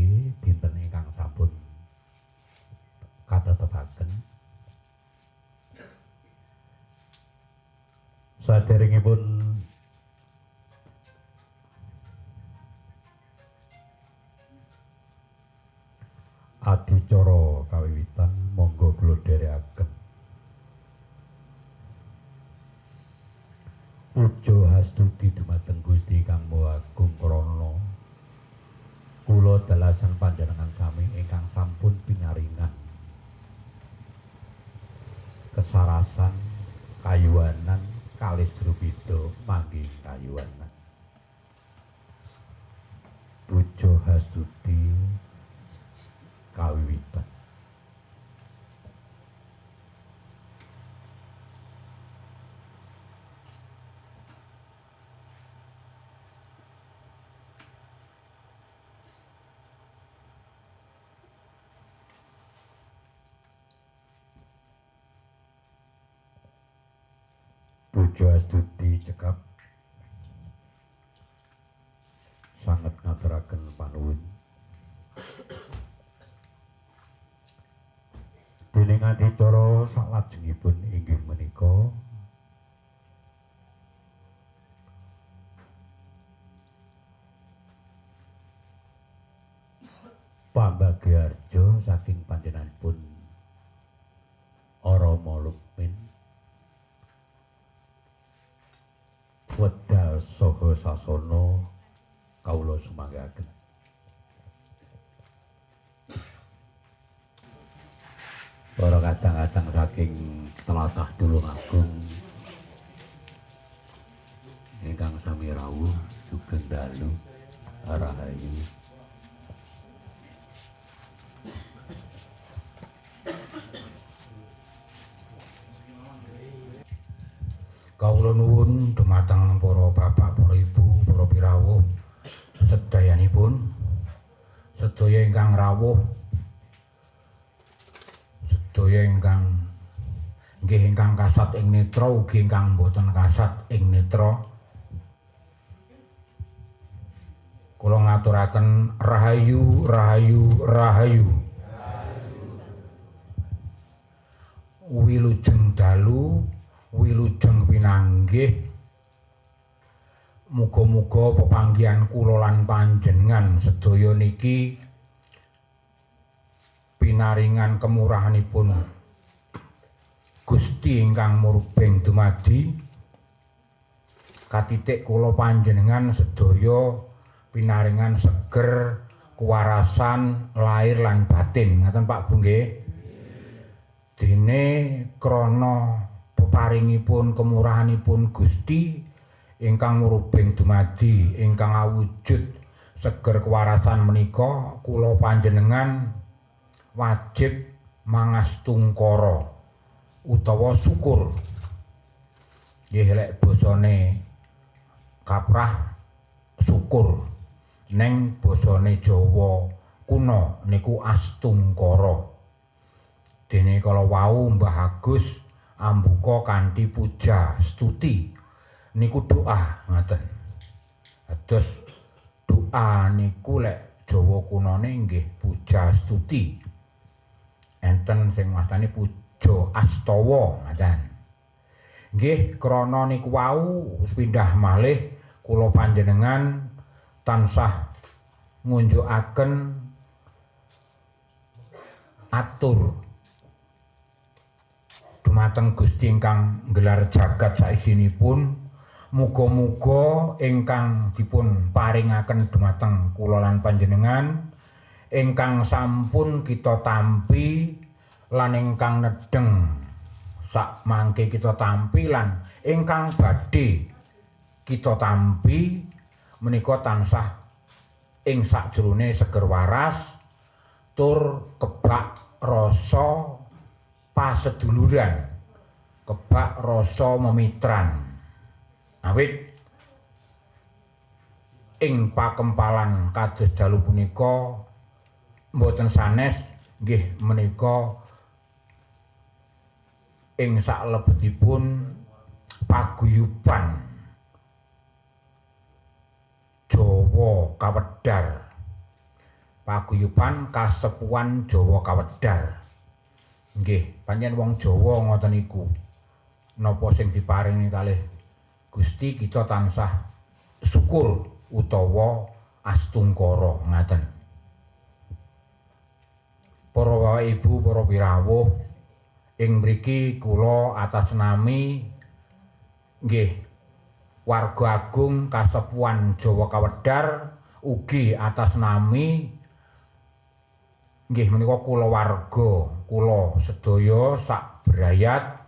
mangke dinten ingkang sampun katetepaken. Saderengipun adicara kawiwitan monggo kula dherekaken puja hastuti dumateng Gusti Kang Maha Agung krana kula dalasan panjenengan sami ingkang sampun pinaringan kesarasan kayuwanan kalis rupida manggih kayuwanan. Puja hastuti kawiwitan. Puja astuti cekap sanget ngaturaken panuwun. Dening adicara salajengipun inggih menika pambagyaharja saking panjenenganipun Rama Lukmin wedal saha sasana kawula sumanggaken. Para kadang-kadang saking tlatah Tulungagung ingkang sami rawuh sugeng dalu rahayu. Kawula nuwun dumateng para bapak, para ibu, para pirawuh sedayanipun, sedaya ingkang rawuh, sedaya ingkang nggih ingkang kasat ing netra ugi ingkang boten kasat ing netra. Kula ngaturaken rahayu, rahayu, rahayu. Wilujeng dalu, wilujeng pinanggih. Muga-muga pepanggihan kula lan panjenengan sedaya niki pinaringan kemurahanipun Gusti ingkang murbeng dumadi. Katitik kula panjenengan sedaya pinaringan seger kuwarasan lahir lan batin. Ngaten Pak Bu nggih. Dene krana peparingipun kemurahanipun Gusti ingkang murbeng dumadi ingkang awujud seger kewarasan menika kula panjenengan wajib mangastungkara utawa syukur. Nggih lek basane kaprah syukur, neng basane Jawa kuno niku astungkara. Dene kala wau Mbah Agus ambuka kanthi puja stuti niku doa ngaten. Dados doa niku lek Jawa kunane nggih puja stuti. Enten sing mastani puja astawa ngaten. Nggih krana niku wau pindah malih kula panjenengan tansah ngunjukaken atur dumateng Gusti ingkang nggelar jagat saisinipun. Muga-muga ingkang dipun paringaken dumateng kula lan panjenengan ingkang sampun kita tampi lan ingkang nedheng sak mangke kita tampi lan ingkang badhe kita tampi menika tansah ing sakjroning seger waras tur kebak rasa paseduluran, kebak rasa memitran. Awit ing pakempalan kados dalu punika mboten sanes nggih menika ing saklebetipun paguyuban Jawa kawedhar. Paguyuban Kasepuhan Jawa Kawedar. Nggih, pancen wong Jawa ngoten niku. Napa sing diparingi kalih Gusti kita tansah syukur utawa astungkara ngaten. Para bapak ibu, para pirawuh ing mriki kula atas nami nggih warga agung Kasepuhan Jawa Kawedar ugi atas nami nggih menika kulawarga kula sedaya sak brayat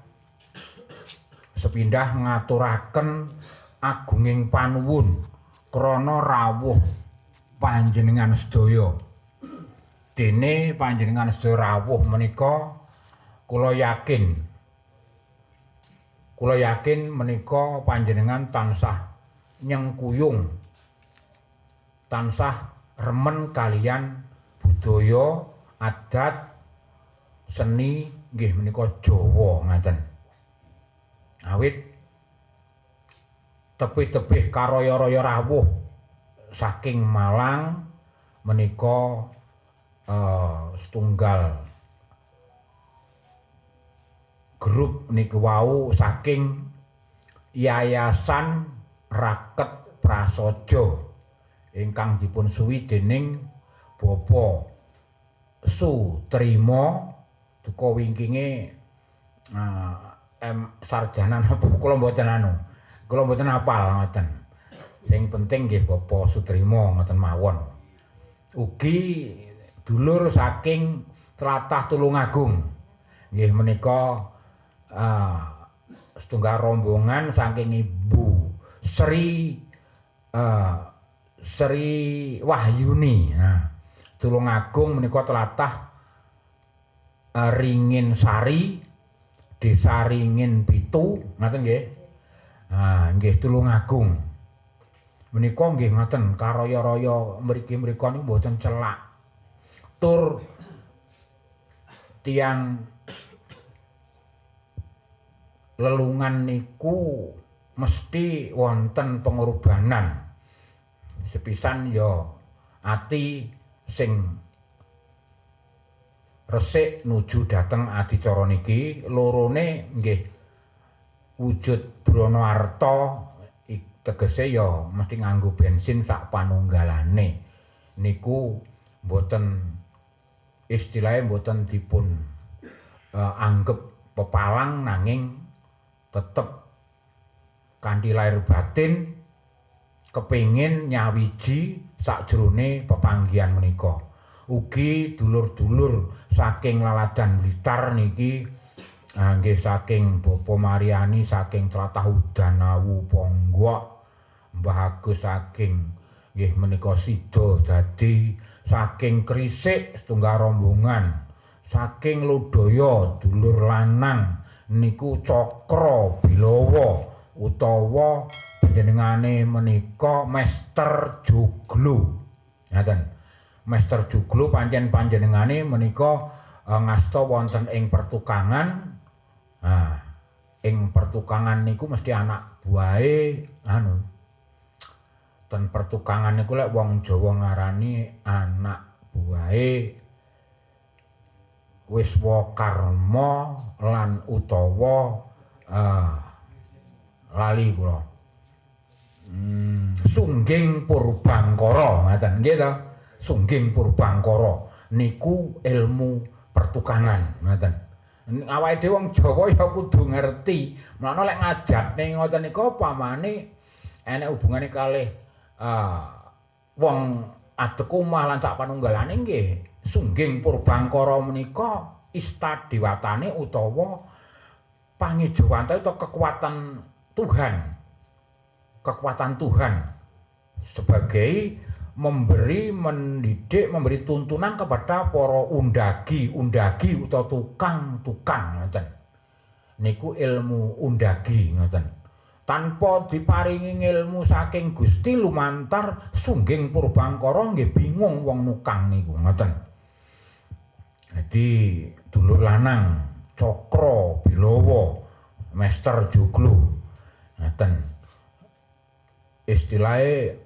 sepindah ngaturaken agunging panuwun krana rawuh panjenengan sedaya. Dene panjenengan sedaya rawuh menika kula yakin menika panjenengan tansah nyengkuyung, tansah remen kaliyan budaya, adat, seni nggih menika Jawa ngaten. Awit tebih-tebih karaya-raya rawuh saking Malang menika setunggal grup niku wau saking Yayasan Raket Prasaja ingkang dipun suwi dening Bapak Sutrima duka wingkinge sarjana napa kula mboten anu, kula mboten hafal ngoten. Sing penting nggih Bapak Sutrima ngoten mawon. Ugi dulur saking tlatah Tulungagung nggih menika setunggal rombongan saking Ibu Sri Sri Wahyuni. Nah, Tulungagung menika tlatah Ringin Sari, Desa Ringin Pitu, ngoten nggih. Nah, nggih Tulungagung. Menika nggih ngoten, karaya-raya mriki-mriko niku mboten celak. Tur tiyang lelungan niku mesti wonten pengorbanan. Sepisan ya ati sing resik nuju dhateng adicara niki, lorone nggih wujud brana arta, tegese ya mesti nganggo bensin sak panunggalane. Niku mboten istilahe mboten dipun anggep pepalang, nanging tetep kanthi lahir batin kepingin nyawiji sakjroning pepanggihan menika. Ugi dulur-dulur saking Laladan Blitar niki nggih saking Bapak Mariani saking tlatah Udanawu Ponggok, Mbah Agus saking nggih menika Sida Dadi, saking Krisik setunggal rombongan, saking Lodaya dulur lanang niku Cakra Bilawa utawa panjenengane menika Mester Joglo. Ngaten. Mester Joglo pancen panjenengane menika ngasta wonten ing pertukangan. Nah, ing pertukangan niku mesti anak buahe anu. Ten pertukangan niku lek wong Jawa ngarani anak buahe Wiswakarma lan utawa lali kula. Sungging Purbangkara ngaten nggih to. Sungging Purbangkara niku ilmu pertukangan ngaten. Awake dhewe wong Jawa ya kudu ngerti. Mulane lek ngajatne ngoten niku pamane enek hubungane kalih wong adek omah lan sak panunggalane nggih Sungging Purbangkara menika istadewatane utawa pangejawanta utawa kekuatan Tuhan. Kekuatan Tuhan sebagai memberi, mendidik, memberi tuntunan kepada para undagi, undagi utawa tukang-tukang ngoten. Niku ilmu undagi ngoten. Tanpa diparingi ilmu saking Gusti lumantar Sungging Purbangkara nggih bingung wong nukang niku ngoten. Jadi dulur lanang Cakra Bilawa Mester Joglo ngoten. Istilahe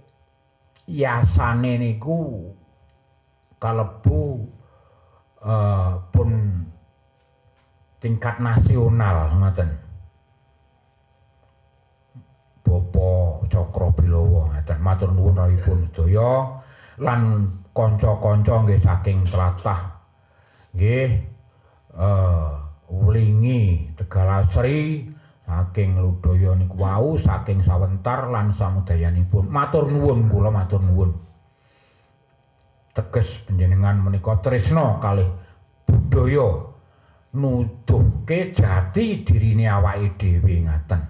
yasane niku kalebu pun tingkat nasional ngoten. Bapak Cakra Bilawa ngaten matur nuwun rawuhipun sedaya lan kanca-kanca nggih saking tlatah nggih Wlingi Tegalasri saking Ludaya niku wau saking Sawentar lan samudayanipun matur nuwun kula matur nuwun. Teges panjenengan menika tresna kalih budaya nuduhke jati dirine awake dhewe ngaten.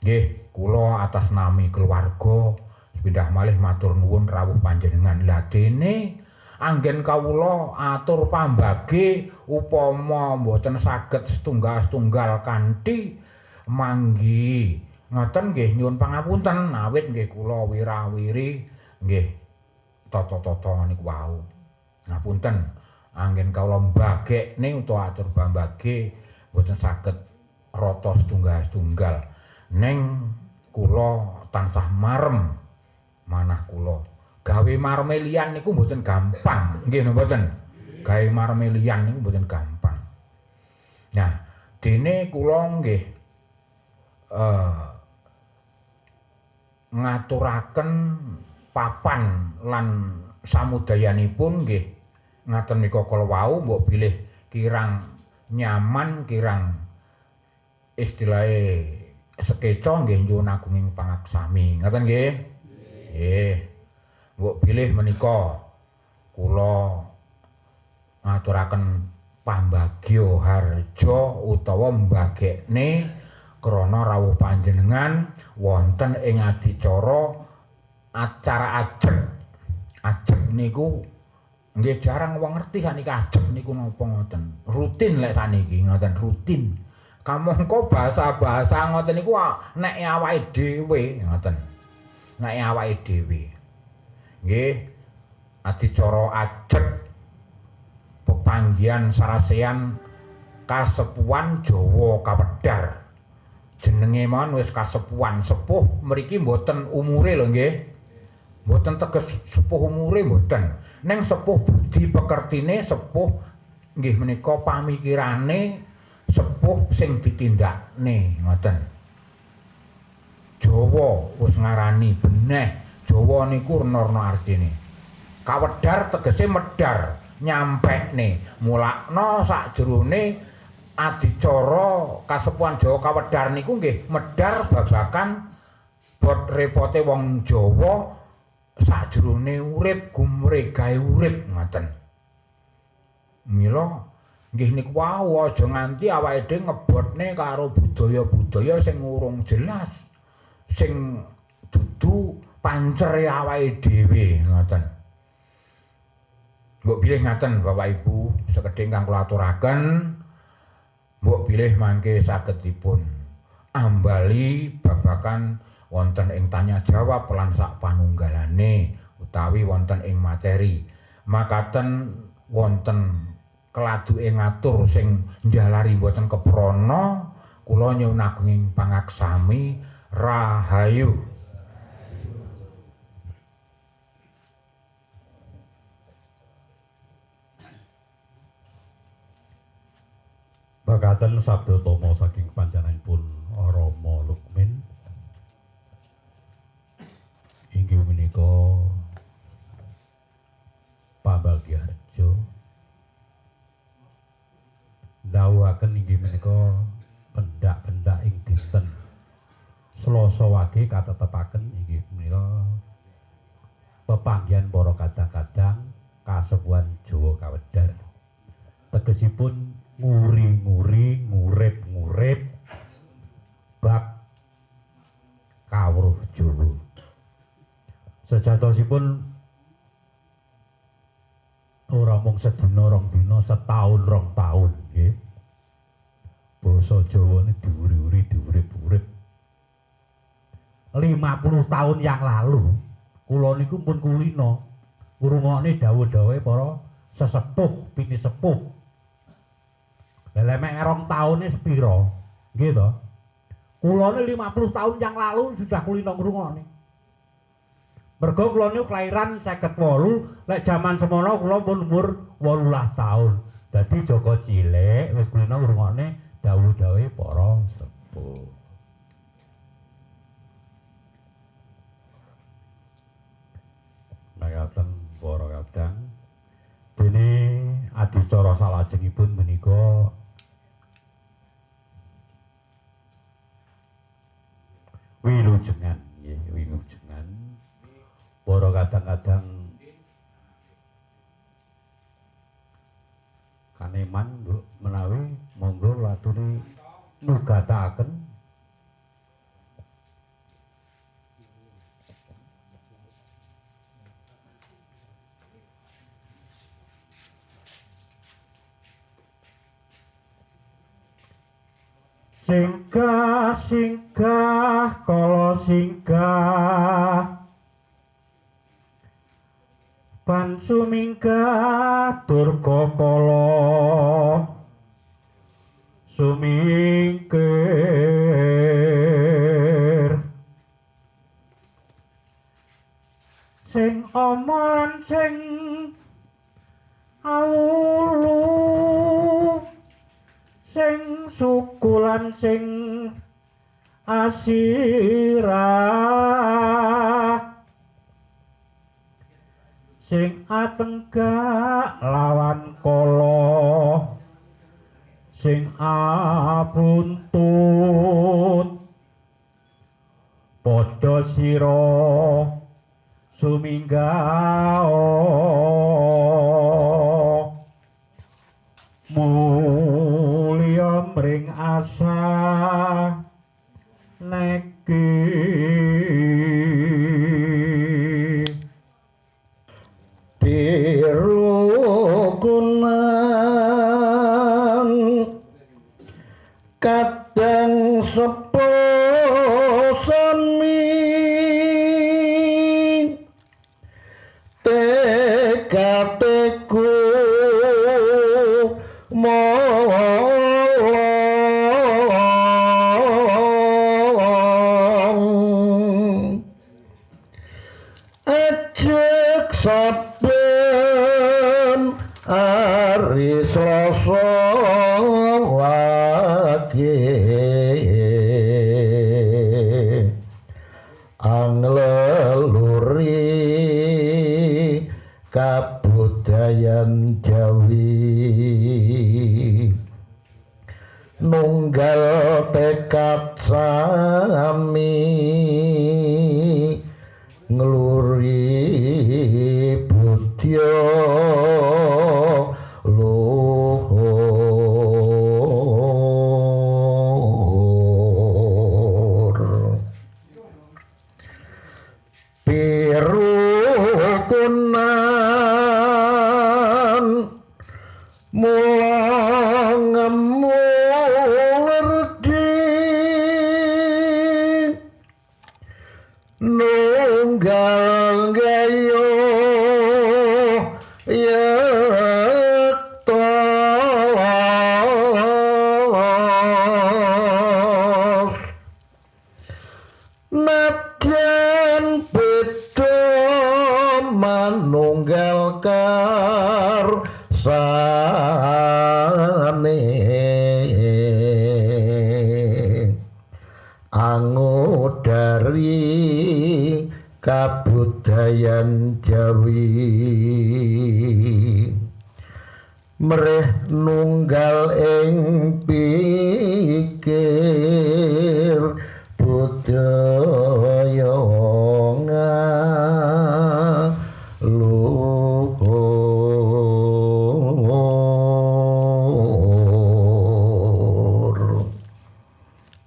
Nggih, kula atas nami keluarga sepindah malih matur nuwun rawuh panjenengan. Lah dene anggen kawula atur pambage upama mboten saged setunggal-setunggal kanthi manggi ngoten nggih nyuwun pangapunten awit nggih kula wirawiri nggih tata-tata niku wau. Ngapunten anggen kawula mbagekne utawa atur pambage mboten saged rata setunggal-setunggal. Neng kula tansah marem manah kula. Gawe mareme liyan niku mboten gampang, nggih napa mboten? Gawe mareme liyan niku mboten gampang. Nah, dene kula nggih ngaturaken papan lan samudayanipun nggih ngaten nika kala wau mbok bilih kirang nyaman, kirang istilahe sekeca nggih nyuwun agunging pangaksami. Ngaten nggih? Nggih. Mbok bilih menika kula ngaturaken pambagya harja utawa mbagekne krana rawuh panjenengan wonten ing adicara acara ajeg. Ajeg niku nggih jarang wong ngerti saniki ajeg niku napa ngoten. Rutin lek saniki ngoten rutin. Kamangka bahasa-bahasa ngoten niku nek awake dhewe ngoten. Nek awake dhewe. Nggih, adicara ajeg pepanggihan sarasehan kasepuhan Jawa Kawedar. Jenenge mawon wis kasepuhan, sepuh mriki mboten umure lho nggih. Mboten teges sepuh umure mboten. Ning sepuh budi pekertine, sepuh nggih menika pamikirane, sepuh sing ditindakne ngoten. Jawa wis ngarani beneh Jawa niku rena-rena artine. Kawedar tegese medhar, nyampekne. Mulakna sakjroning adicara kasepuhan Jawa Kawedar niku nggih medhar babakan bot repote wong Jawa sakjroning urip gumregahe urip ngoten. Mila nggih niku wau aja nganti awake dhewe ngebotne karo budaya-budaya sing urung jelas, sing dudu pancere awake dhewe ngoten. Mbok bilih ngaten Bapak Ibu sekedhing kang kula aturaken, mbok bilih mangke saged dipun ambali babakan wonten ing tanya jawab lan sak panunggalane utawi wonten ing materi. Makaten wonten keladuke ngatur sing njalari mboten keprana, kula nyuwun agunging pangaksami rahayu. Makaten sabda tama saking panjenenganipun Rama Lukmin inggih menika pambagyaharja ndhawuhaken inggih menika pendak-pendak ing dinten Selasa wage katetepaken inggih menika pepanggihan para kadang-kadang kasepuhan Jawa Kawedar. Tegesipun nguri-nguri, ngurip-ngurip bab kawruh Jawa. Sejatosipun ora mung sedina rong dina, setahun rong taun nggih. Basa Jawa ini diuri-uri, diurip-urip. 50 tahun yang lalu kula niku pun kulino ngrungokne dawuh-dawuhe para sesepuh, pinisepuh. Lha mek rong taune sepira? Nggih to. Kula 50 tahun yang lalu sudah kulino ngrungokne. Mergo kula niku kelahiran 58, lek jaman semono kula pun umur 18 tahun. Dadi jaka cilik wis kulino ngrungokne dawuh-dawuhe para sepuh. Mekaten para kadang. Dene adicara salajengipun menika wilujengan, nggih, wilujengan. Para kadang-kadang kaneman mbok menawi monggo laturi nugatakaken. Singgah singgah kala singgah pan suminggah durga kala sumingkir sing oman sing awulu sing sukulan sing asirah sing atenggak lawan kala sing abuntut padha sira suminggah mulya mring asa neki pirukunan kadang sepuh sami teka-teku molong ejek saben ari Selasa wage angleluri kabudayan Jawi nunggal tekad sami ngluri budya luhur pirukunan mula ngemu werdi nunggal gayo yekta nadyan beda manunggal karsane angudari kabudayan Jawi mreh nunggal ing pikir budaya ngaluhur.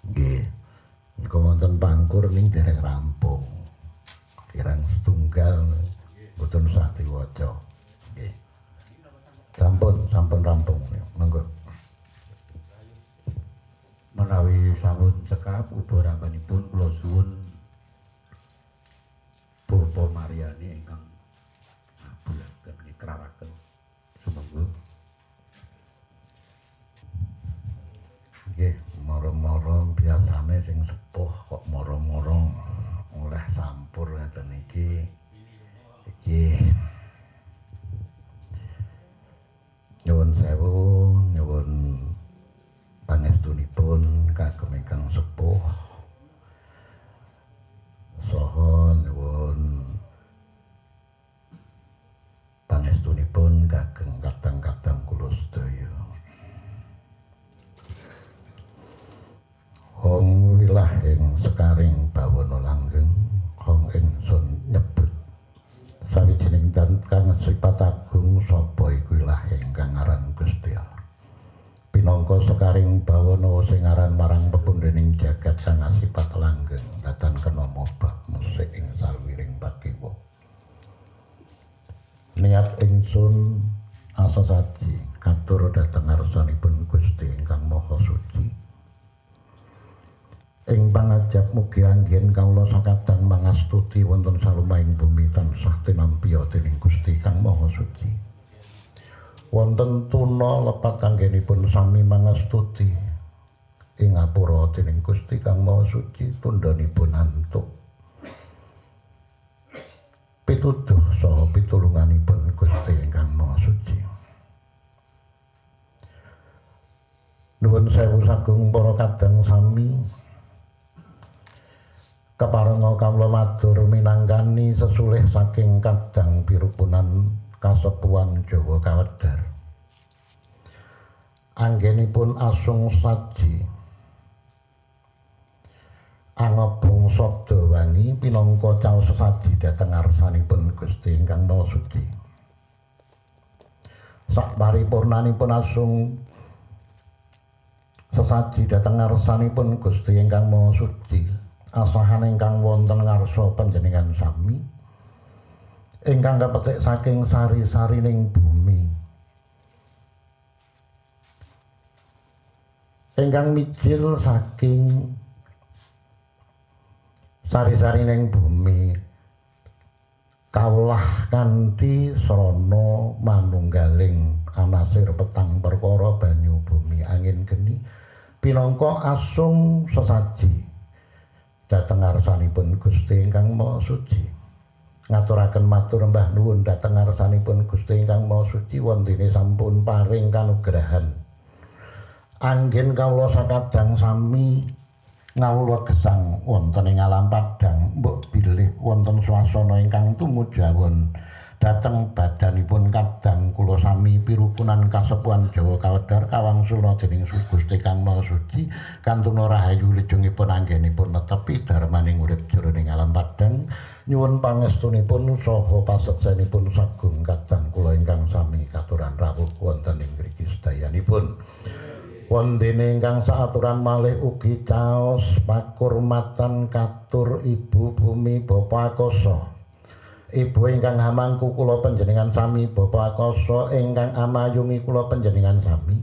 Nggih, nika wonten pangkur ning dereng rampung. Kirang setunggal mboten usah diwaca. Nggih. Sampun rampung. Monggo. Menawi sampun cekap ubarambanipun kula suwun Bapak Mariani ingkang ngabulaken ngikraraken sumangga. Nggih, moro-moro biasane sing sepuh kok moro-moro oleh sampur ngeten iki. Nggih. Nyuwun sewu, nyuwun pangestunipun kagem ingkang sepuh. Saha nyuwun pangestunipun kagem kadang-kadang kula sedaya. Hong wilah ing sekaring bawana langgeng, hong ingsun nyebut sawijining kang sipat agung sapa iku wilah ingkang aran Gusti Allah. Pinangka sekaring bawana sing aran marang pepundhening jagat kang asipat langgeng datan kena mobah musik ing salwiring pakewa. Niat ingsun asasaji katur dhateng ngarsanipun Gusti ingkang Maha Suci. Ing pangajap mugi anggen kawula sakadang mangastuti wonten salumahing bumi tansah tinampiya dening Gusti kang Maha Suci. Wonten tuna lepat anggenipun sami mangastuti ing ngapura dening Gusti kang Maha Suci tundhanipun antuk pituduh saha pitulunganipun Gusti ingkang Maha Suci. Nuwun sewu sagung para kadang sami keparenga kawula matur minangkani sesulih saking kadang pirukunan kasepuhan Jawa Kawedar. Anggenipun asung saji angobong sabda wangi pinangka caos sesaji dhateng ngarsanipun Gusti ingkang Maha Suci. Sak paripurnanipun asung sesaji dhateng ngarsanipun Gusti ingkang Maha Suci, asahan ingkang wonten ngarsa panjenengan sami ingkang kapetik saking sari-sarining bumi ingkang mijil saking sari-sarining bumi kawulah kanthi srana manunggaling anasir petang perkara banyu bumi angin geni pinangka asung sesaji dhateng ngarsanipun Gusti ingkang Maha Suci. Ngaturaken matur mbah nuwun dhateng ngarsanipun Gusti ingkang Maha Suci wontene sampun paring kanugrahan anggen kawula sakadang sami ngawula gesang wonten ing alam padhang mbok bilih wonten swasana ingkang tumujawon dhateng badanipun kadang kula sami pirukunan kasepuhan Jawa Kawedar kawangsula dening Gusti Kang Maha Suci kantuna rahayu lijungipun anggenipun netepi dharmaning urip jroning alam padhang. Nyuwun pangestunipun saha paseksenipun sagung kadang kula ingkang sami katuran rawuh wonten ing mriki sedayanipun. Wondene ingkang saaturan malih ugi caos pakurmatan katur Ibu Bumi Bapa Akasa. Ibu ingkang hamangku kula panjenengan sami Bapa Akasa ingkang amayungi kula panjenengan sami.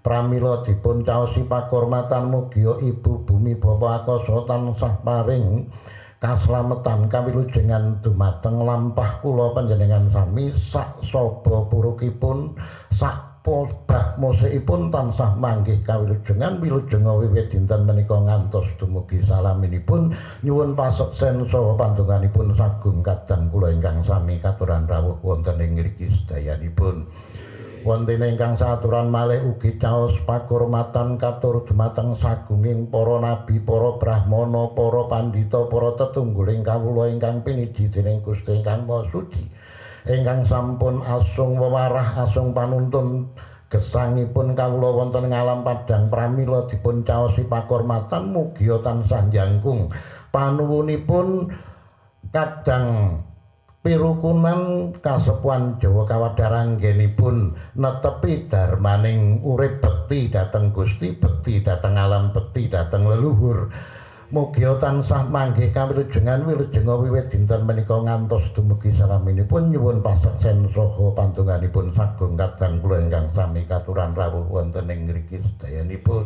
Pramila dipun caosi pakurmatan mugia Ibu Bumi Bapa Akasa tansah paring kaslametan kawilujengan dumateng lampah kula panjenengan sami sak saba purukipun sak bah mosekipun tansah manggih kawilujengan wilujenga wiwit dinten menika ngantos dumugi salaminipun. Nyuwun paseksen saha pandonganipun sagung kadang kula ingkang sami katuran rawuh wonten ing ngriki sedayanipun. Wonten ingkang saaturan malih ugi caos pakurmatan katur dumateng sagunging para nabi, para brahmana, para pandhita, para tetungguling kawula ingkang piniji dening Gusti ingkang Maha Suci ingkang sampun asung wewarah asung panuntun gesangipun kawula wonten ngalam padhang. Pramila dipun caosi pakurmatan mugia tansah jangkung panuwunipun kadang pirukunan kasepuhan Jawa Kawedar anggenipun netepi dharmaning urip bekti dhateng Gusti, bekti dhateng alam, bekti dhateng leluhur. Mugia tansah manggih kawilujengan wilujenga wiwit dinten menika ngantos dumugi salaminipun. Nyuwun paseksen saha pandonganipun sagung kadang kula ingkang sami katuran rawuh wonten ing ngriki sedayanipun.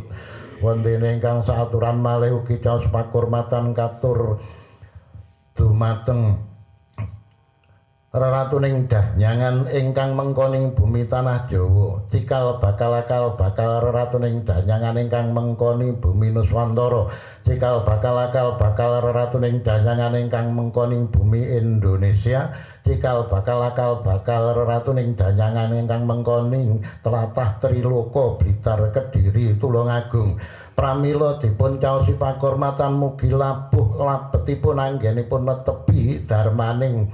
Wonten ingkang saaturan malih ugi caos pakurmatan katur dumateng reratuning Dahnyangan ingkang mengkoning bumi tanah Jawa, cikal bakal akal bakal reratuning Dahnyangan ingkang mengkoni bumi Nuswantara, cikal bakal akal bakal reratuning Dahnyangan ingkang mengkoni bumi Indonesia, cikal bakal akal bakal reratuning Dahnyangan ingkang mengkoni tlatah Triloka Blitar Kediri Tulungagung. Pramila dipun caosi pakurmatan mugi labuh labetipun anggenipun netepi darmaning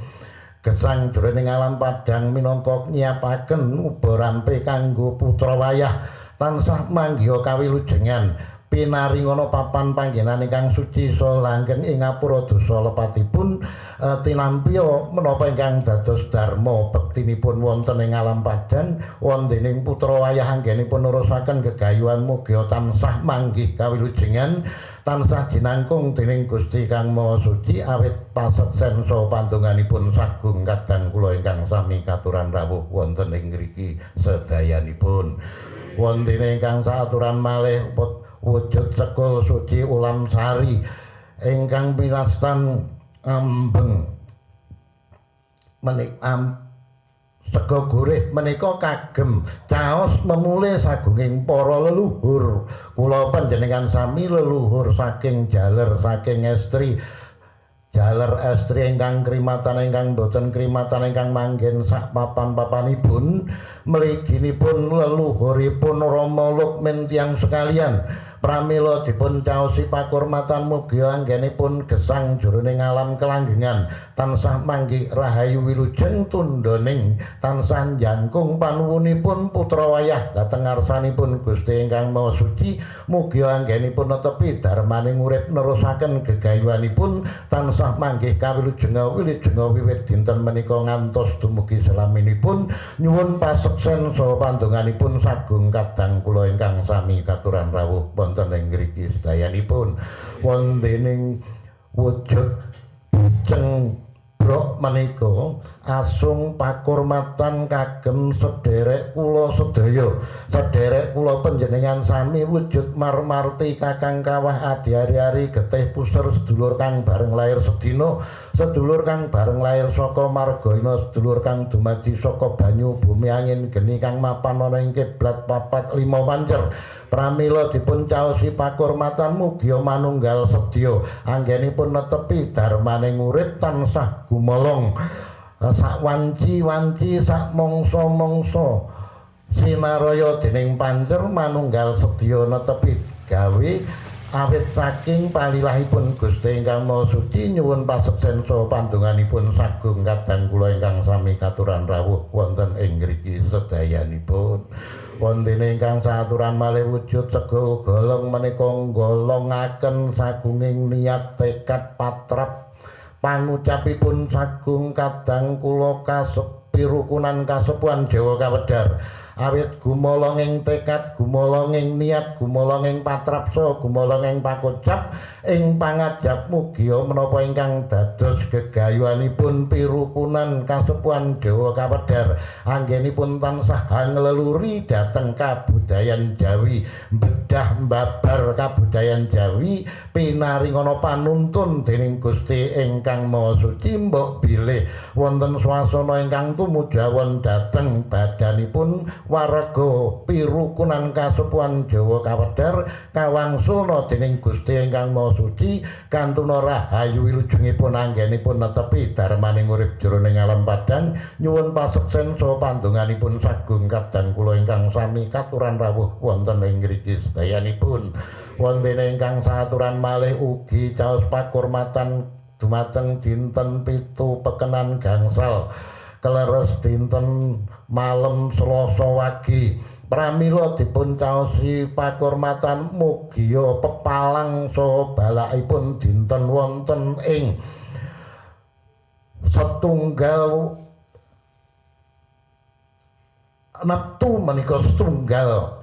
gesang jroning alam padhang minangka nyiapaken uba rampe kanggo putra wayah tansah manggiha kawilujengan pinaringana papan panggenan ingkang suci saha langgeng ing ngapura dosa lepatipun tinampiya menapa ingkang dados dharma bektinipun wonten ing alam padhang wontening putra wayah anggenipun nerusaken gegayuhan mugi tansah manggih kawilujengan tansah jinangkung dening Gusti Kang Maha Suci awit paseksen saha pandonganipun sagung kadang kula ingkang sami katuran rawuh wonten ing ngriki sedayanipun. Wonten ingkang saaturan malih wujud sekul suci ulam sari ingkang pinastan ambeng menika sega gurih menika kagem caos memule sagunging para leluhur kula panjenengan sami leluhur saking jaler saking estri jaler estri ingkang krimatan ingkang boten krimatan ingkang manggen sak papan-papanipun mliginipun leluhuripun Rama Lukmin tiyang sekalian. Pramila dipun caosi pakurmatan mugi anggenipun gesang jroning alam kelanggengan tansah manggih rahayu wilujeng tundhoning tansah jangkung panuwunipun putra wayah dhateng ngarsanipun Gusti ingkang Maha Suci mugi anggenipun netepi darmaning urip nerusaken gegayuhanipun tansah manggih kawilujenga wilujenga wiwit dinten menika ngantos dumugi selaminipun nyuwun paseksen saha pandonganipun sagung kadang kula ingkang sami katuran rawuh wonten ing ngriki sedayanipun. Wontening wujud bujeng brok menika asung pakurmatan kagem sederek kula sedaya, sederek kula panjenengan sami wujud marmarti kakang kawah adi ari-ari getih puser sedulur kang bareng lair sedina, sedulur kang bareng lair saka margaina, sedulur kang dumadi saka banyu bumi angin geni kang mapan ana ing kiblat 4 5 pancer. Pramila dipun caosi pakurmatan mugi manunggal sedya anggenipun netepi darmaning urip tansah gumolong sak wanci-wanci sak mangsa-mangsa sinaraya dening pancer manunggal sedya netepi gawe awit saking palilahipun Gusti ingkang Maha Suci nyuwun paseksen saha pandonganipun sagung kadang kula ingkang sami katuran rawuh wonten ing ngriki sedayanipun. Wonten ingkang saaturan malih wujud sega golong menika nggolongaken sagunging niat tekad patrap pangucapipun sagung kadang kula kasepirukunan kasepuhan Jawa Kawedar awit gumolonging tekad, gumolonging niat, gumolonging patrap saha gumolonging pakucap ing pangajap mugia menapa ingkang dados gegayuhanipun pirukunan kasepuhan Jawa Kawedar anggenipun tansah hangleluri dhateng kabudayan Jawi, bedah mbabar kabudayan Jawi pinaringana panuntun dening Gusti ingkang Maha Suci mbok bilih wonten swasana ingkang tumujawon dhateng badanipun warga pirukunan kasepuhan Jawa Kawedar kawangsulna dening Gusti ingkang Maha Suci kantuna rahayu wilujengipun anggenipun netepi darmaning urip jroning alam padhang nyuwun paseksen saha pandonganipun sagung kadang kula ingkang sami katuran rawuh wonten ing ngriki sedayanipun. Wonten ingkang saaturan malih ugi caos pakurmatan dumateng dinten 7 pekenan gangsal keleres dinten malem Selasa wagi. Pramila dipun caosi pakurmatan mugia pepalang saha balakipun dinten wonten ing setunggal neptu menika setunggal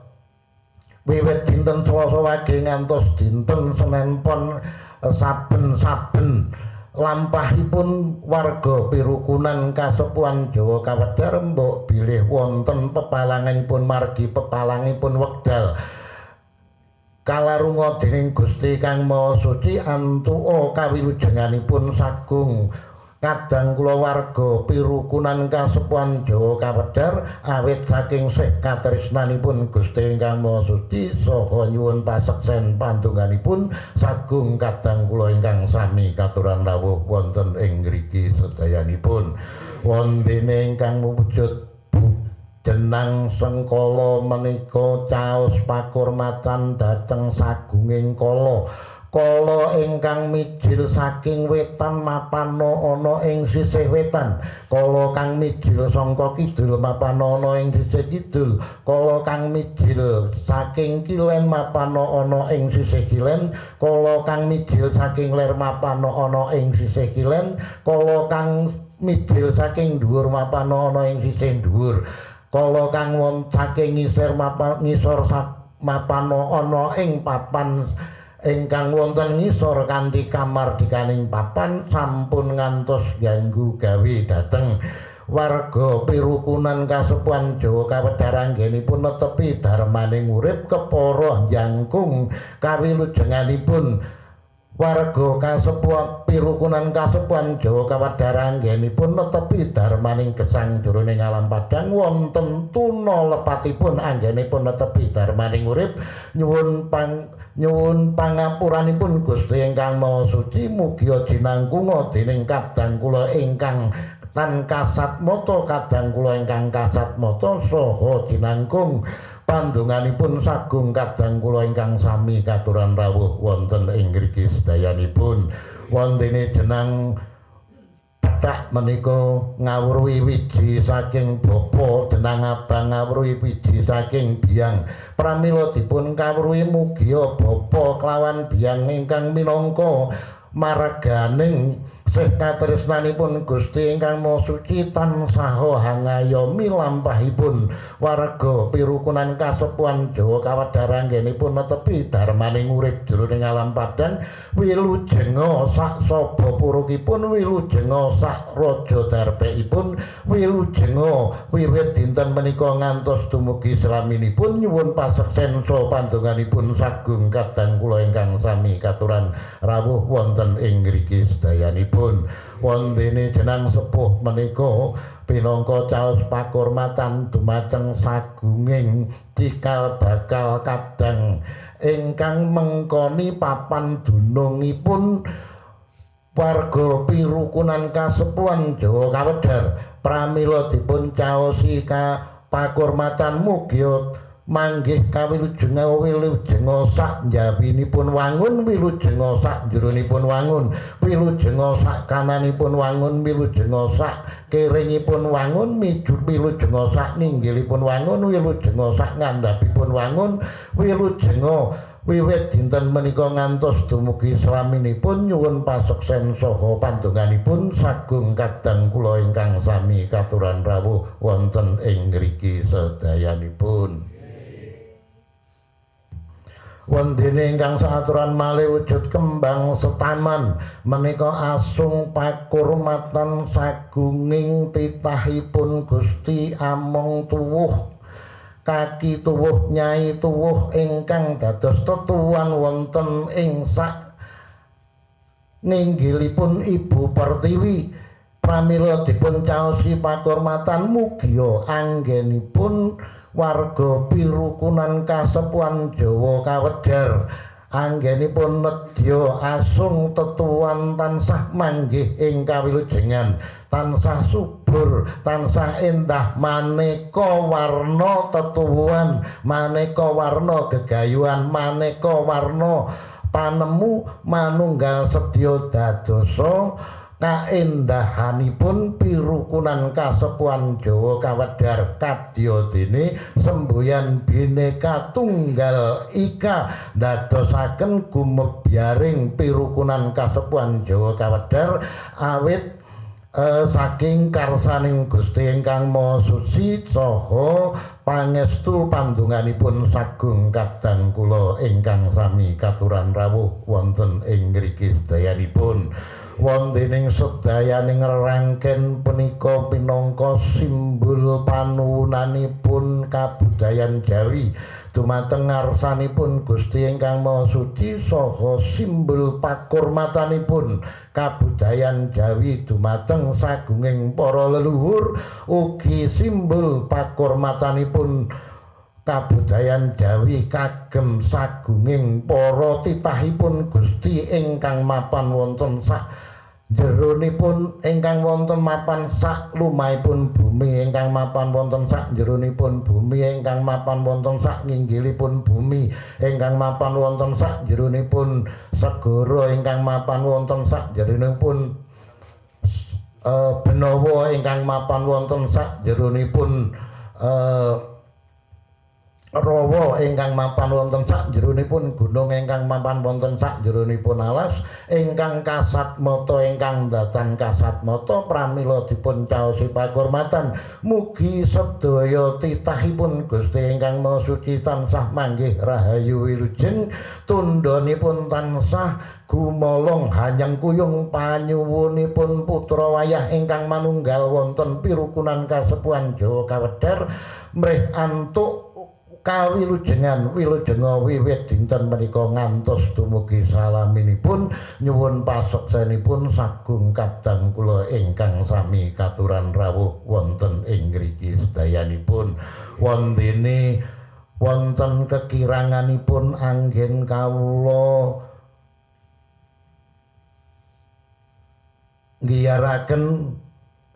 wiwit dinten Selasa wage ngantos dinten Senen Pon saben-saben lampahipun warga pirukunan kasepuhan Jawa Kawedar mbok bilih wonten pepalanganipun margi pepalangipun wekdal kalarunga dening Gusti Kang Maha Suci antuka kawilujenganipun sagung kadang kula warga pirukunan Kasepuhan Jawa Kawedar awit saking sih katresnanipun Gusti ingkang Maha Suci saha nyuwun paseksen pandonganipun sagung kadang kula ingkang sami katuran rawuh wonten ing ngriki sedayanipun. Wontene ingkang wujud jenang sengkala menika caos pakurmatan dhateng sagunging kala. Kala ingkang mijil saking wetan mapana ana ing sisih wetan, kala kang mijil sangka kidul mapana ana ing sisih kidul, kala kang mijil saking kilen mapana ana ing sisih kilen, kala kang mijil saking ler mapana ana ing sisih kilen, kala kang mijil saking dhuwur mapana ana ing sisih dhuwur, kala kang won saking ngisor mapana ana ing papan ingkang wonten ngisor kanthi kamardikaning papan sampun ngantos ganggu gawe dhateng warga pirukunan Kasepuhan Jawa Kawedar anggenipun netepi dharmaning urip kepara jangkung kawilujenganipun warga Kasepuhan pirukunan Kasepuhan Jawa Kawedar anggenipun netepi dharmaning gesang jroning alam padhang wonten tuna lepatipun anggenipun netepi dharmaning urip. Nyuwun pangapuranipun Gusti ingkang Maha Suci mugia jinangkunga dening kadang kula ingkang tan kasat mata kadang kula ingkang kasat mata saha jinangkung pandonganipun sagung kadang kula ingkang sami katuran rawuh wonten ing ngriki sedayanipun. Wontene jenang pethak menika ngawruhi wiji saking bapa, jenang abang ngawruhi wiji saking biyang. Pramila dipun kawruhi mugia bapa kelawan biyang ingkang minangka marganing sih katresnanipun Gusti ingkang Maha Suci tansah hangayomi lampahipun warga pirukunan Kasepuhan Jawa Kawedar anggenipun netepi dharmaning urip jroning alam padhang. Wilujenga sak saba purukipun, wilujenga sak raja darbekipun, wilujenga wiwit dinten menika ngantos dumugi slaminipun. Nyuwun paseksen saha pandonganipun sagung kadang kula ingkang sami katuran rawuh wonten ing ngriki sedayanipun. Wontene jenang sepuh menika pinangka caos pakurmatan dumateng sagunging cikal bakal kadang ingkang mengkoni papan dunungipun warga pirukunan Kasepuhan Jawa Kawedar. Pramila dipun caosi pakurmatan mugia manggih kawilujenga wilujenga sak njabinipun wangun, wilujenga sak njeronipun wangun, wilujenga sak kananipun wangun, wilujenga sak kiringipun wangun, wilujenga sak nginggilipun wangun, wilujenga sak ngandhapipun wangun, wilujenga wiwit dinten menika ngantos dumugi slaminipun. Nyuwun paseksen saha pandonganipun sagung kadang kula ingkang sami katuran rawuh wonten ing ngriki sedayanipun. Wondene ingkang saaturan malih wujud kembang setaman menika asung pakurmatan sagunging titahipun Gusti among tuwuh kaki tuwuh nyai tuwuh ingkang dados tetuan wonten ing sak ninggilipun Ibu Pertiwi. Pramila dipun caosi pakurmatan mugia anggenipun warga pirukunan Kasepuhan Jawa Kawedar anggenipun nedya asung tetuan tansah manggih ing kawilujengan, tansah subur, tansah endah maneka warna tetuan, maneka warna gegayuhan, maneka warna panemu manunggal sedya dadosa kaendahanipun pirukunan Kasepuhan Jawa Kawedar kadya dene semboyan Bhinneka Tunggal Ika ndadosaken gumebyaring pirukunan Kasepuhan Jawa Kawedar awit saking karsaning Gusti ingkang Maha Suci saha pangestu pandonganipun sagung kadang kula ingkang sami katuran rawuh wonten ing ngriki sedayanipun. Wontening sedayaning rerangken punika pinangka simbol panuwunanipun kabudayan Jawi Dumateng ngarsanipun Gusti ingkang Maha Suci saha simbol pakurmatanipun kabudayan Jawi dumateng sagunging para leluhur, ugi simbol pakurmatanipun kabudayan Jawi kagem sagunging para titahipun Gusti ingkang mapan wonten sak jeronipun, ingkang wonten mapan sak lumahipun bumi, ingkang mapan wonten sak jeronipun bumi, ingkang mapan wonten sak nginggilipun bumi, ingkang mapan wonten sak jeronipun segara, ingkang mapan wonten sak jeronipun benawa, ingkang mapan wonten sak jeronipun rawa, ingkang mapan wonten sak jeronipun gunung, ingkang mapan wonten sak jeronipun alas, ingkang kasat mata, ingkang datan kasat mata, pramila dipun caosi pakurmatan. Mugi sedaya titahipun Gusti ingkang Maha Suci tansah manggih rahayu wilujeng, tundhonipun tansah gumolong hanyang kuyung panyuwunipun putra wayah ingkang manunggal wonten pirukunan kasepuhan Jawa Kawedar mrih antuk kawilujengan wilujenga wiwit dinten menika ngantos dumugi salaminipun. Nyuwun paseksenipun sagung kadang kula ingkang sami katuran rawuh wonten ing ngriki sedayanipun. Wontene wonten kekiranganipun anggen kawula nggiyaraken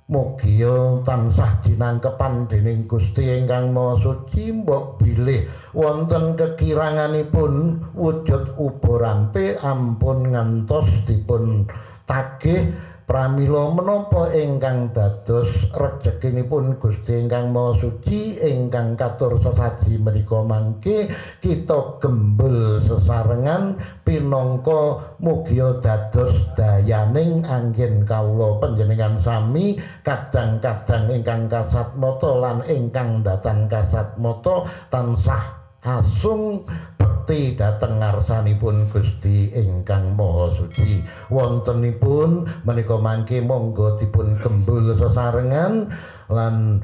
mugia tansah dinangkepan dening Gusti ingkang Maha Suci. Mbok bilih wonten kekiranganipun wujud uba rampe ampun ngantos dipun tagih. Pramila menapa ingkang dados rejekinipun Gusti ingkang Maha Suci ingkang katur sesaji menika mangke kita gembul sesarengan pinangka mugia dados dayaning anggen kawula panjenengan sami kadang-kadang ingkang kasat mata lan ingkang datan kasat mata tansah asung bekti dhateng ngarsanipun Gusti ingkang Maha Suci. Wontenipun menika mangke monggo dipun gembul sesarengan lan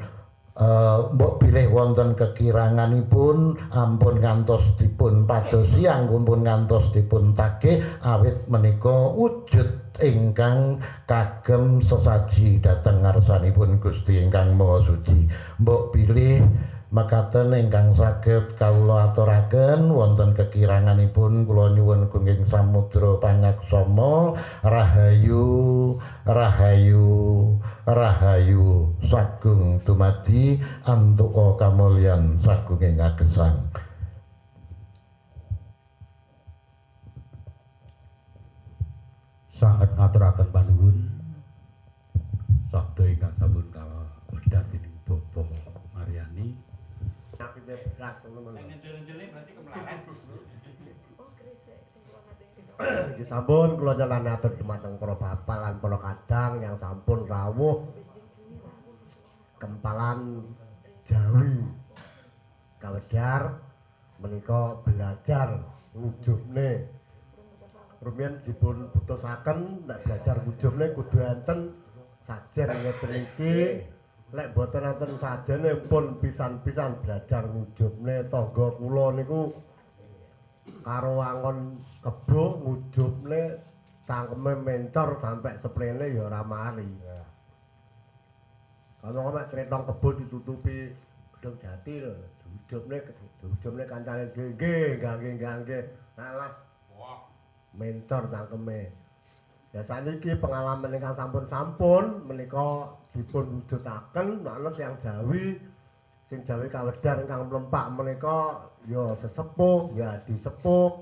mbok bilih wonten kekiranganipun ampun ngantos dipun padosi, ampun ngantos dipun tagih, awit menika wujud ingkang kagem sesaji dhateng ngarsanipun Gusti ingkang Maha Suci. Mbok bilih mekaten ingkang saged kawula aturaken wonten kekiranganipun kula nyuwun gunging samudra pangaksama. Rahayu rahayu rahayu sagung dumadi antuka kamulyan sagunging agesang. Sanget ngaturaken panuwun sabda ingkang sampun kawedhar dening Bapak Mariani. Nggih sampun kula nyelan atur dumateng para bapak lan para kadang yang sampun rawuh kempalan Jawi Kawedar menika belajar ngujubne. Rumiyin dipun putusaken nek belajar ngujubne kudu enten sajen ngeten iki. Lek boten enten sajene pun pisan-pisan belajar ngujubne. Tangga kula niku karo angon kebo ngujubne cangkeme mencor sampai seprene ya ora mari. Kalau mek tretong kebo ditutupi gedung jati lho, diujubne kancane nggih nggih alah mencor cangkeme. Ya saniki pengalaman ingkang sampun-sampun menika dipun wujudaken manut yang Jawi, sing Jawi Kawedar ingkang mlempak menika ya sesepuh ya disepuh.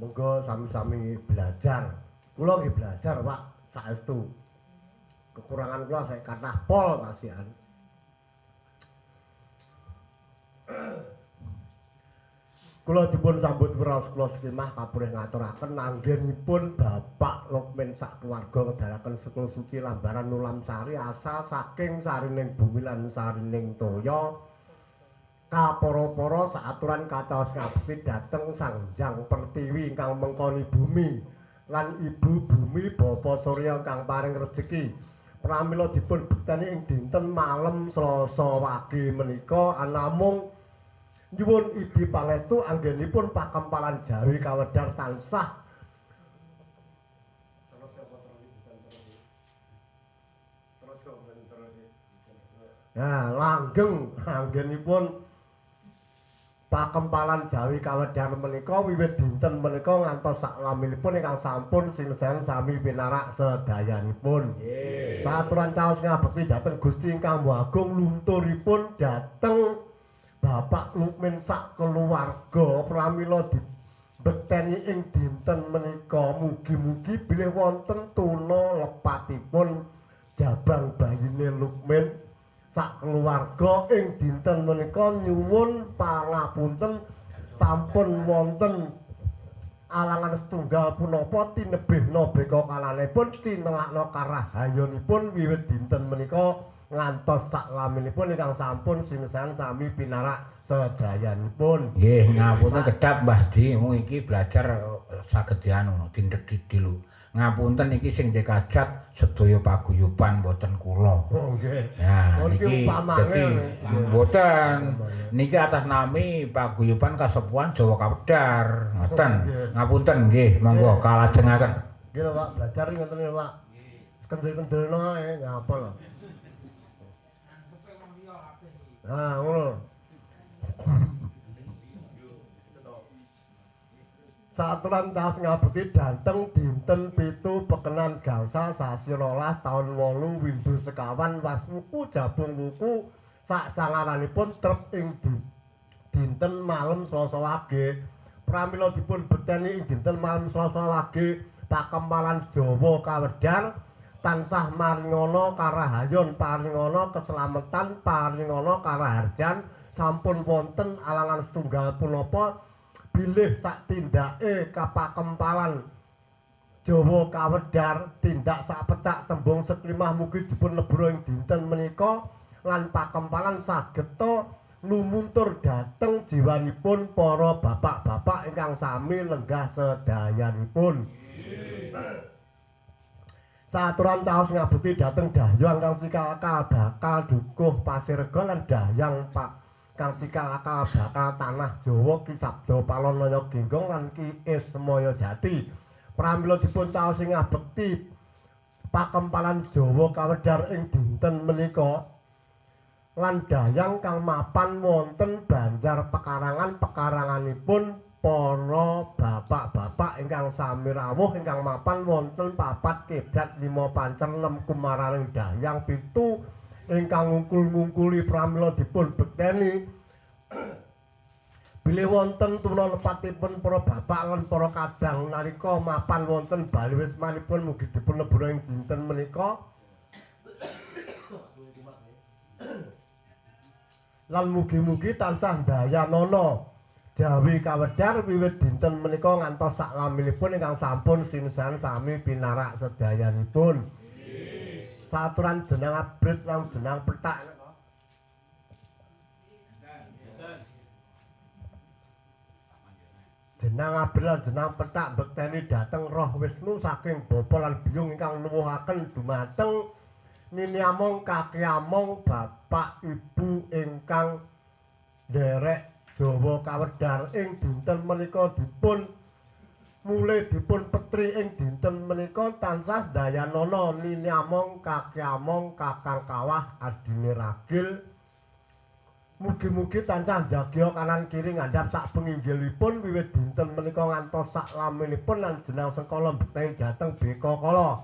Monggo sami-sami belajar. Kula nggih belajar, Pak, saestu. Kekurangan kula saya kathah pol kasihan. Kula dipun sambut wiraos kula sekimah kapurih ngaturaken anggenipun Bapak Lukmin sak keluarga ngedalaken Sekul Suci Lambaran Nulamsari asal saking sarining bumi lan sarining toya kapara-para saaturan kacaos ngabekti dhateng Sang Hyang Pertiwi ingkang mengkoni bumi lan Ibu Bumi Bapa Surya ingkang paring rejeki. Pramila dipun bekteni ing dinten malem Selasa wage menika anamung Nyuwun idi pangestu anggenipun pakempalan Jawi Kawedar tansah nah langgeng anggenipun pakempalan Jawi Kawedar menika wiwit dinten menika ngantos saklaminipun ingkang sampun sinesen sami pinarak sedayanipun. Nggih. Saturan caos ngabekti dhateng Gusti ingkang Maha Agung lunturipun dhateng Bapak Lukmin sak keluarga pramila dibekteni ing dinten menika mugi-mugi bilih wonten tuna lepatipun jabang bayine Lukmin sak keluarga ing dinten menika nyuwun pangapunten sampun wonten alangan setunggal punapa tinebihna beka kalanipun cinelakna karahayonipun wiwit dinten menika ngantos saklaminipun ingkang sampun sinesan sami pinarak sedayanipun. Nggih, ngapunten kedhap Mbah Di, mung iki belajar saged dianu tindhek dilu. Ngapunten iki sing dikajat sedaya paguyuban mboten kula. Oh nggih. Ya niki dadi mboten niki atas nami paguyuban Kasepuhan Jawa Kawedar. Ngoten. Ngapunten nggih, monggo kalajengaken. Nggih lho Pak, belajar ngoten lho Pak. Kendel-kendelno ae ngapa lho. Nah, ngono. Saturan tas ngabekti dhateng dinten 7 pekenan gangsal sasi 12 taun 8 windu sekawan waswuku jabung wuku sak sangaranipun trep ing dinten malem Selasa Wage. Pramila dipun bekteni ing dinten malem Selasa Wage pakempalan Jawa Kawedar tansah maringana karahayon, paringana keselamatan, paringana karaharjan. Sampun wonten alangan setunggal punapa bilih sak tindake kapakempalan Jawa Kawedar tindak sak pecak tembung seklimah mugi dipun lebura ing dinten menika lan pakempalan sageta lumuntur dhateng jiwanipun para bapak-bapak ingkang sami lenggah sedayanipun. Saturan caos ngabekti dhateng Dahyang kang cikal bakal dukuh Pasirega lan Dahyang Pak kang cikal bakal tanah Jawa Ki Sabda Palon Naya Genggong lan Ki Ismaya Jati. Pramila dipun caos ngabekti pakempalan Jawa Kawedar ing dinten menika lan Dahyang kang mapan wonten Banjar Pekarangan pekaranganipun para bapak-bapak ingkang sami rawuh ingkang mapan wonten 4 kiblat 5 pancer 6 kumaraning Dahyang 7 ingkang ngungkul-ngungkuli pramila dipun bekteni bilih wonten tuna lepatipun para bapak lan para kadang nalika mapan wonten bali wismanipun mugi dipun lebura ing dinten menika lan mugi-mugi tansah dayanana Jawi Kawedar wiwit dinten menika ngantos saklaminipun ingkang sampun sinesan sami pinarak sedayanipun. Saturan jenang abrit lan jenang pethak. Jenang abrit lan jenang pethak bekteni dhateng Roh Wisnu saking bapa lan biyung ingkang nuwuhaken dumateng nini among kaki among bapak ibu ingkang nderek Jawa Kawedar ing dinten menika dipun mulih dipun petri ing dinten menika tansah dayanana nini among kaki among kakang kawah adine ragil. Mugi-mugi tansah njagya kanan kiri ngandhap sak penginggilipun wiwit dinten menika ngantos sak laminipun lan jenang sengkala bekteni dhateng Beka Kala.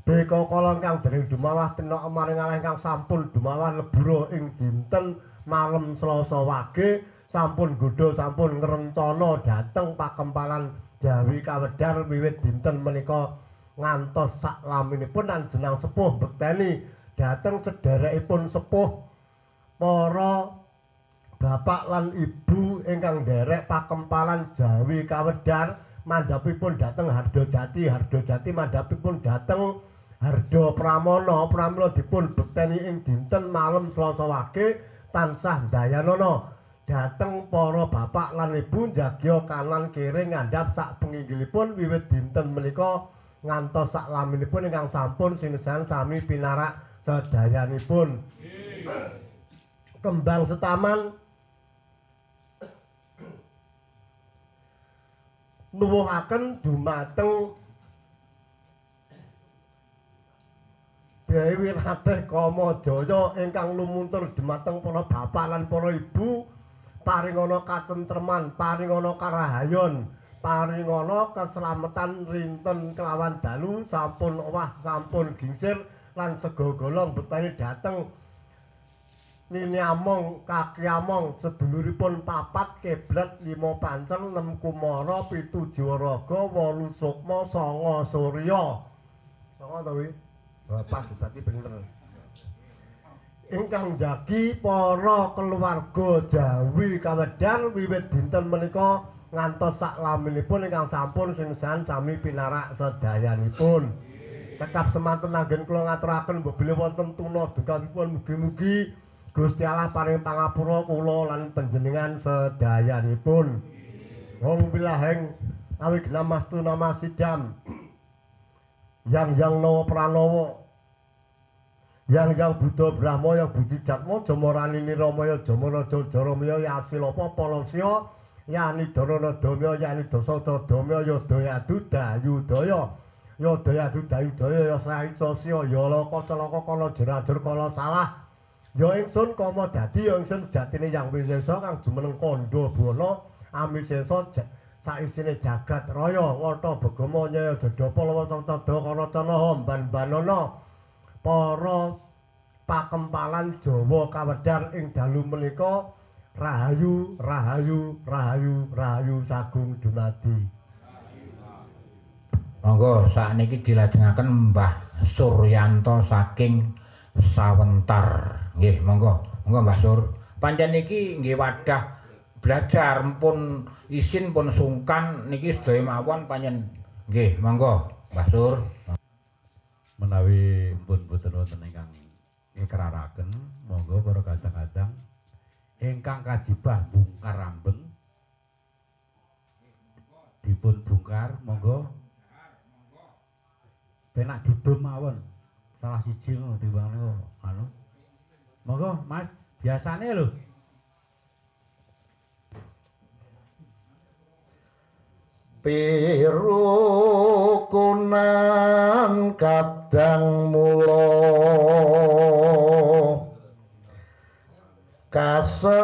Beka Kala ingkang dereng dumawah tenak maring Allah ingkang sampun dumawah lebura ing dinten malem Selasa Wage sampun nggodha sampun ngrencana dhateng pakempalan Jawi Kawedar wiwit dinten menika ngantos sak laminipun lan jenang sepuh bekteni dhateng sederekipun sepuh para bapak lan ibu ingkang nderek pakempalan Jawi Kawedar mandhapipun dhateng Hardojati, Hardojati mandhapipun dhateng Hardo Pramono pramila dipun bekteni ing dinten malem Selasa Wage tansah dayanana dhateng para bapak lan ibu njagya kanan kiri ngandhap sak penginggilipun wiwit dinten menika ngantos sak laminipun ingkang sampun sinesan sami pinarak sedayanipun. Kembang setaman Nuwuhaken dumateng Dewi Ratih Kamajaya ingkang lumuntur dumateng para bapak lan para ibu, paringana katentreman, paringana karahayon, paringana keselamatan rinten kelawan dalu, sampun owah, sampun gingsir lan sega golong betani dhateng Nini Among, Kaki Among, seduluripun 4 keblet 5 pancer 6 kumara 7 jiwaraga 8 sukma 9 surya. 9 to wi? Pas berarti bener. Ingkang jagi para keluarga Jawi kawedar wiwit dinten menika ngantos saklaminipun ingkang sampun singsan sami pinarak sedayanipun. Cekap semanten anggen kula ngaturaken mbok bilih wonten tuna dukanipun mugi-mugi Gusti Allah paring pangapura kula lan panjenengan sedayanipun. Wong bilaheng awignamastu nama sidam. Yang yang nawa pranawa, yang yang Buddha Brahma, yang Budi Jatma, Jama Rani Niramaya, Jama Raja Jaramaya, Yasilapa Palasya, Yani Dharana Damya, Yani Dasa Damya, Yadayadu Dayudaya, Yadayadu Dayudaya, Yasaicasya, Yalaka Calaka Kala Jerajur Kala Salah. Ya ingsun kama dadi ya ingsun sejatine Yang Wisesa kang jumeneng kandha buwana amisesa saisine jagat raya ngata begama nyaya jadapa lawa tada karacana ban-banana para pakempalan Jawa kawedar ing dalu menika rahayu rahayu rahayu rahayu sagung dumadi. Monggo sakniki dilajengaken Mbah Suryanto saking Sawentar. Nggih, monggo. Monggo Mbah Sur. Pancen niki nggih wadah belajar pun isin pun sungkan niki sedaya mawon pancen. Nggih, monggo Mbah Sur. Menawi pun boten wonten ingkang ikraraken, monggo para kadang-kadang ingkang kajibah bungkar ambeng dipun bungkar monggo. Penak didum mawon. Salah siji ngono timbang niku anu. Monggo Mas, biasane lho. Pirukunan kadang mula kasepuhan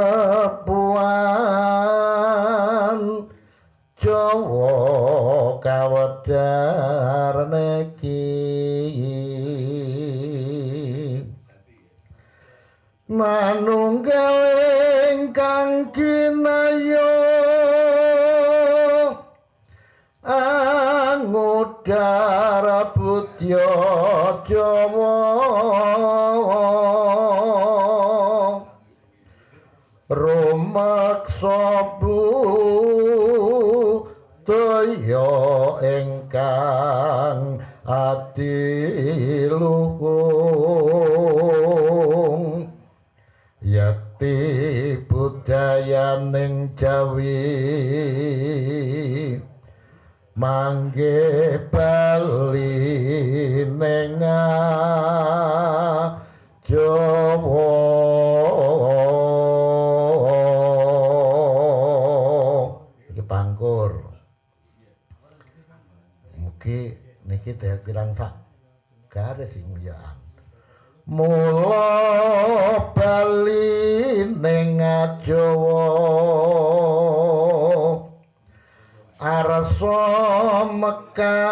Jawa kawedar niki manunggal ingkang kinaya angudara budya Jawa rumeksa budaya ingkang adiluhung yakti budayaning Jawi mangge bali ning Jawa. Iki pangkur mugi niki derek pirang sak garis sing ya. Mula bali ning Jawa arsa mekar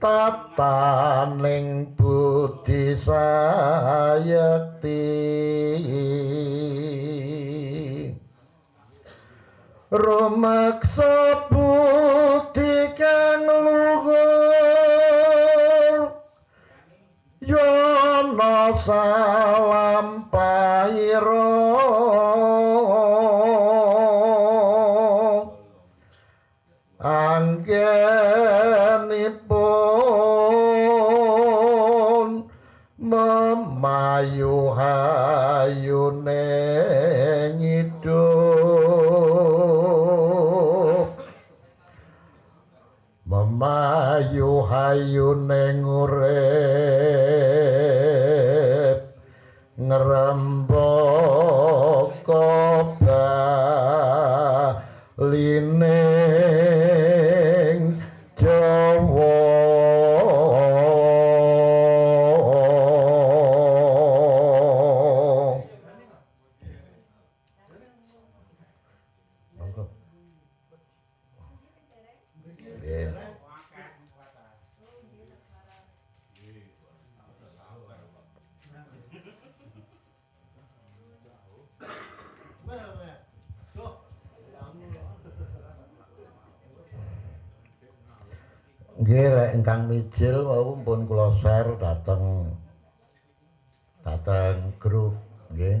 tataning budi sayekti rumeksa budi kang luhur yana salampaira anggenipun memayu hayune ngidup memayu hayune ngurip ngrembaka baline. Nggih lek ingkang mijil wau pun kula share dhateng dhateng grup nggih.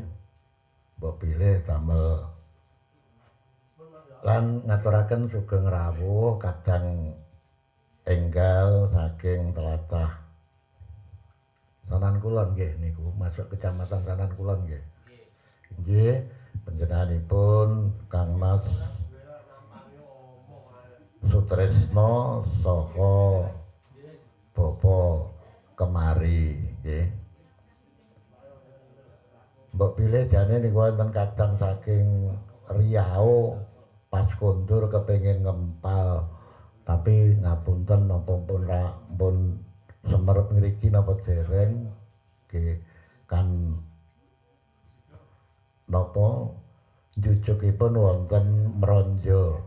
Mbok pilih damel lan ngaturaken sugeng rawuh kadang enggal saking tlatah Sanan Kulon nggih niku masuk kecamatan Sanan Kulon nggih. Nggih, panjenenganipun Kang Mas Sutresno saha Bapak Kemari nggih. Mbok pilih jane niku wonten kadang saking Riau pas kondur kepengin ngempal tapi ngapunten napa pun ra pun semerep ngriki napa dereng nggih kan napa njujukipun wonten Mronjo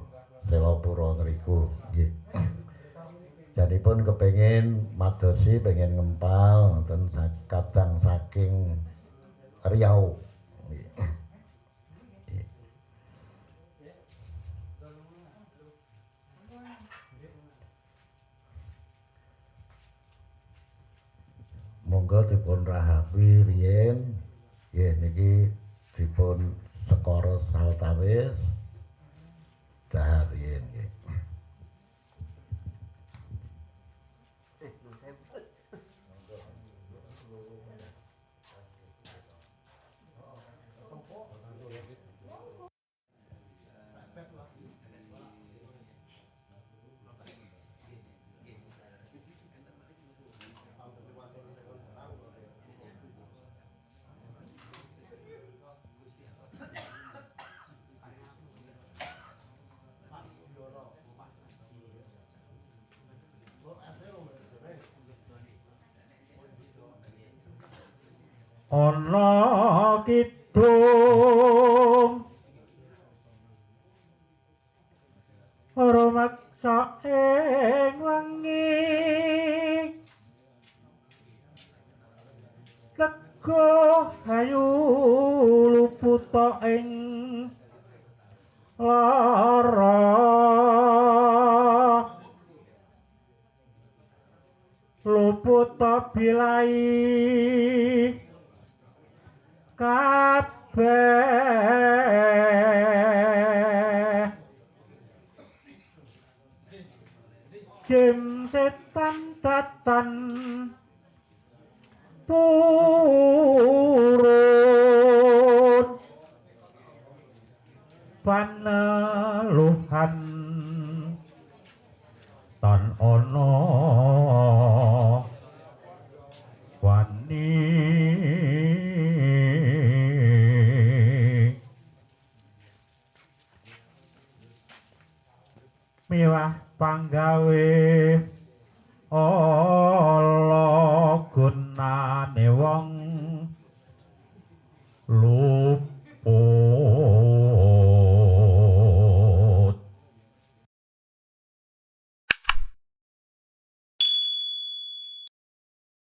Selopuro ngriku nggih. Janipun kepengin madosi pengen ngempal wonten kadang saking Riau. Nggih. Monggo dipun rahapi riyin nggih niki dipun sekara sawetawis dahar riyin nggih. Ana kidung rumaksa ing wengi teguh hayu luputa ing lara luputa bilai kabeh jim setan datan purun paneluhan tan ana wani miwah panggawe ala gunane wong loro.